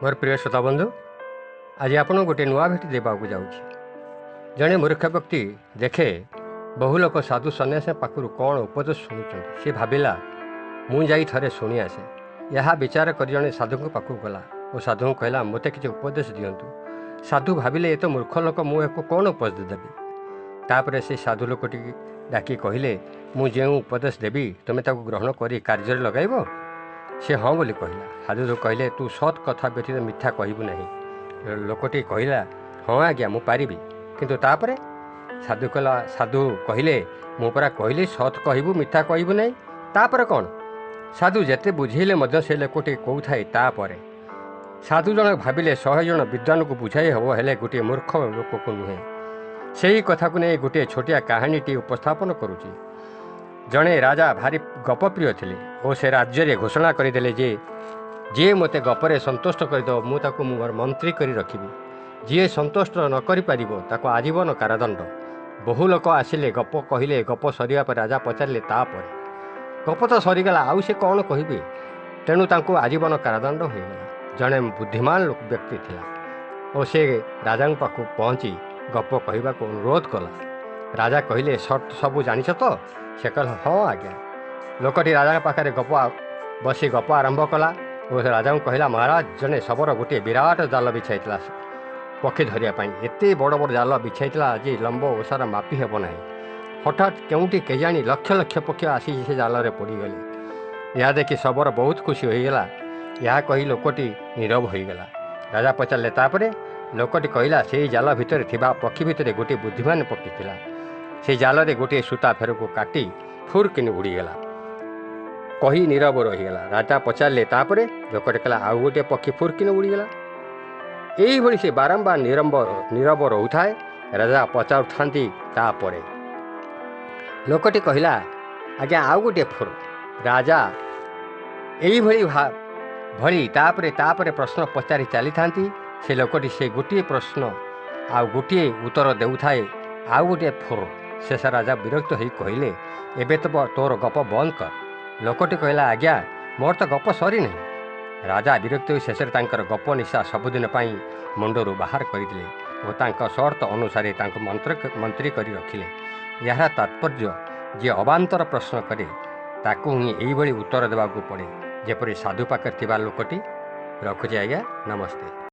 ମୋର ପ୍ରିୟ ଶ୍ରୋତାବନ୍ଧୁ, ଆଜି ଆପଣଙ୍କୁ ଗୋଟିଏ ନୂଆ ଭେଟି ଦେବାକୁ ଯାଉଛି। ଜଣେ ମୂର୍ଖ ବ୍ୟକ୍ତି ଦେଖେ ବହୁ ଲୋକ ସାଧୁ ସନ୍ନ୍ୟାସୀ ପାଖରୁ କ'ଣ ଉପଦେଶ ଶୁଣୁଛନ୍ତି। ସେ ଭାବିଲା, ମୁଁ ଯାଇ ଥରେ ଶୁଣି ଆସେ। ଏହା ବିଚାର କରି ଜଣେ ସାଧୁଙ୍କ ପାଖକୁ ଗଲା ଓ ସାଧୁଙ୍କୁ କହିଲା, ମୋତେ କିଛି ଉପଦେଶ ଦିଅନ୍ତୁ। ସାଧୁ ଭାବିଲେ, ଏ ତ ମୂର୍ଖ ଲୋକ, ମୁଁ ଏହାକୁ କ'ଣ ଉପଦେଶ ଦେବି? ତାପରେ ସେ ସାଧୁ ଲୋକଟି ଡାକି କହିଲେ, ମୁଁ ଯେଉଁ ଉପଦେଶ ଦେବି ତୁମେ ତାକୁ ଗ୍ରହଣ କରି କାର୍ଯ୍ୟରେ ଲଗାଇବ? ସେ ହଁ ବୋଲି କହିଲା। ସାଧୁ କହିଲେ, ତୁ ସତ୍ କଥା ବ୍ୟତୀତ ମିଥ୍ୟା କହିବୁ ନାହିଁ। ଲୋକଟି କହିଲା, ହଁ ଆଜ୍ଞା, ମୁଁ ପାରିବି, କିନ୍ତୁ ତାପରେ? ସାଧୁ କହିଲେ, ମୁଁ ପରା କହିଲି ସତ୍ କହିବୁ, ମିଥ୍ୟା କହିବୁ ନାହିଁ, ତାପରେ କ'ଣ? ସାଧୁ ଯେତେ ବୁଝେଇଲେ ମଧ୍ୟ ସେ ଲୋକଟି କହୁଥାଏ ତାପରେ। ସାଧୁ ଜଣକ ଭାବିଲେ, 100 ଜଣ ବିଦ୍ୱାନକୁ ବୁଝାଇ ହେବ, ହେଲେ ଗୋଟିଏ ମୂର୍ଖ ଲୋକକୁ ନୁହେଁ। ସେହି କଥାକୁ ନେଇ ଗୋଟିଏ ଛୋଟିଆ କାହାଣୀଟି ଉପସ୍ଥାପନ କରୁଛି। ଜଣେ ରାଜା ଭାରି ଗପପ୍ରିୟ ଥିଲେ ଓ ସେ ରାଜ୍ୟରେ ଘୋଷଣା କରିଦେଲେ ଯେ ଯିଏ ମୋତେ ଗପରେ ସନ୍ତୁଷ୍ଟ କରିଦେବ, ମୁଁ ତାକୁ ମୋର ମନ୍ତ୍ରୀ କରି ରଖିବି। ଯିଏ ସନ୍ତୁଷ୍ଟ ନ କରିପାରିବ, ତାକୁ ଆଜୀବନ କାରାଦଣ୍ଡ। ବହୁ ଲୋକ ଆସିଲେ, ଗପ କହିଲେ। ଗପ ସରିବା ପରେ ରାଜା ପଚାରିଲେ, ତାପରେ? ଗପ ତ ସରିଗଲା, ଆଉ ସେ କ'ଣ କହିବେ? ତେଣୁ ତାଙ୍କୁ ଆଜୀବନ କାରାଦଣ୍ଡ ହୋଇଗଲା। ଜଣେ ବୁଦ୍ଧିମାନ ଲୋକ ବ୍ୟକ୍ତି ଥିଲା ଓ ସେ ରାଜାଙ୍କ ପାଖକୁ ପହଞ୍ଚି ଗପ କହିବାକୁ ଅନୁରୋଧ କଲା। ରାଜା କହିଲେ, ସର୍ତ୍ତ ସବୁ ଜାଣିଛ ତ? ସେ କହିଲା, ହଁ ଆଜ୍ଞା। ଲୋକଟି ରାଜାଙ୍କ ପାଖରେ ଗପ ବସି ଗପ ଆରମ୍ଭ କଲା ଓ ରାଜାଙ୍କୁ କହିଲା, ମହାରାଜ, ଜଣେ ଶବର ଗୋଟିଏ ବିରାଟ ଜାଲ ବିଛାଇଥିଲା ପକ୍ଷୀ ଧରିବା ପାଇଁ। ଏତେ ବଡ଼ ବଡ଼ ଜାଲ ବିଛାଇଥିଲା ଯେ ଲମ୍ବ ଓସାର ମାପି ହେବ ନାହିଁ। ହଠାତ୍ କେଉଁଠି କେଜାଣି ଲକ୍ଷ ଲକ୍ଷ ପକ୍ଷୀ ଆସି ସେ ଜାଲରେ ପଡ଼ିଗଲେ। ଏହା ଦେଖି ଶବର ବହୁତ ଖୁସି ହୋଇଗଲା। ଏହା କହି ଲୋକଟି ନୀରବ ହୋଇଗଲା। ରାଜା ପଚାରିଲେ, ତାପରେ? ଲୋକଟି କହିଲା, ସେଇ ଜାଲ ଭିତରେ ଥିବା ପକ୍ଷୀ ଭିତରେ ଗୋଟିଏ ବୁଦ୍ଧିମାନ ପକ୍ଷୀ ଥିଲା। ସେଇ ଜାଲରେ ଗୋଟିଏ ସୂତା ଫେରକୁ କାଟି ଫୁର୍ କିନି ଉଡ଼ିଗଲା। କହି ନୀରବ ରହିଗଲା। ରାଜା ପଚାରିଲେ, ତାପରେ? ଲୋକଟି କହିଲା, ଆଉ ଗୋଟିଏ ପକ୍ଷୀ ଫୁର୍ କିନି ଉଡ଼ିଗଲା। ଏଇଭଳି ସେ ବାରମ୍ବାର ନୀରବ ରହୁଥାଏ। ରାଜା ପଚାରୁଥାନ୍ତି, ତାପରେ? ଲୋକଟି କହିଲା, ଆଜ୍ଞା, ଆଉ ଗୋଟିଏ ଫୁର୍। ରାଜା ଏଇଭଳି ଭଳି ତାପରେ ତାପରେ ପ୍ରଶ୍ନ ପଚାରି ଚାଲିଥାନ୍ତି। ସେ ଲୋକଟି ସେ ଗୋଟିଏ ପ୍ରଶ୍ନ ଆଉ ଗୋଟିଏ ଉତ୍ତର ଦେଉଥାଏ, ଆଉ ଗୋଟିଏ ଫୁର୍। ଶେଷ ରାଜା ବିରକ୍ତ ହୋଇ କହିଲେ, ଏବେ ତ ତୋର ଗପ ବନ୍ଦ କର। ଲୋକଟି କହିଲା, ଆଜ୍ଞା, ମୋର ତ ଗପ ସରିନାହିଁ। ରାଜା ବିରକ୍ତ ହୋଇ ଶେଷରେ ତାଙ୍କର ଗପ ନିଶା ସବୁଦିନ ପାଇଁ ମୁଣ୍ଡରୁ ବାହାର କରିଦେଲେ ଓ ତାଙ୍କ ସର୍ତ୍ତ ଅନୁସାରେ ତାଙ୍କୁ ମନ୍ତ୍ରୀ କରି ରଖିଲେ। ଏହାର ତାତ୍ପର୍ଯ୍ୟ, ଯିଏ ଅବାନ୍ତର ପ୍ରଶ୍ନ କରେ ତାକୁ ହିଁ ଏଇଭଳି ଉତ୍ତର ଦେବାକୁ ପଡ଼େ, ଯେପରି ସାଧୁ ପାଖରେ ଥିବା ଲୋକଟି। ରଖୁଛି ଆଜ୍ଞା, ନମସ୍ତେ।